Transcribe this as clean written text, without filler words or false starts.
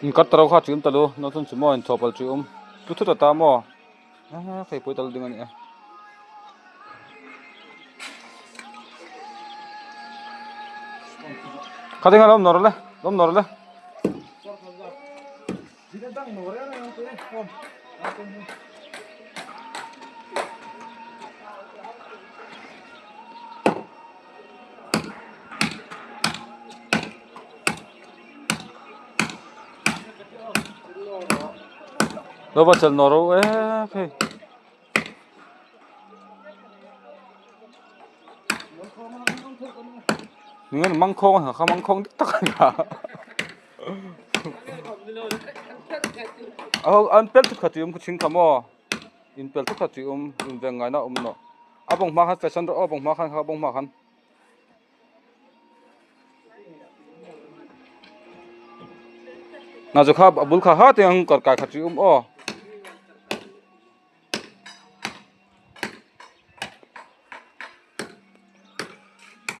Inkar ta ro kha chi awm ta lo no chuan chu maw inchawhpawlh chi awm chu thut a ta maw hei pawh tal ding a ni a. Khatinga lo awm nawr le lo awm nawr le. Lo va chal nawr ro e phei. Nge mangkhawng a kha mangkhawng dik tak a ni a. An pel thut kha tih awm chhing kha maw in pel thut kha tih awm in veng ngaina awm nawh a bawng hma khan fashion rawh aw a bawng hma khan kha a bawng hma khan. Na chu kha a bul kha ha te ang kawr kai kha tih awm aw.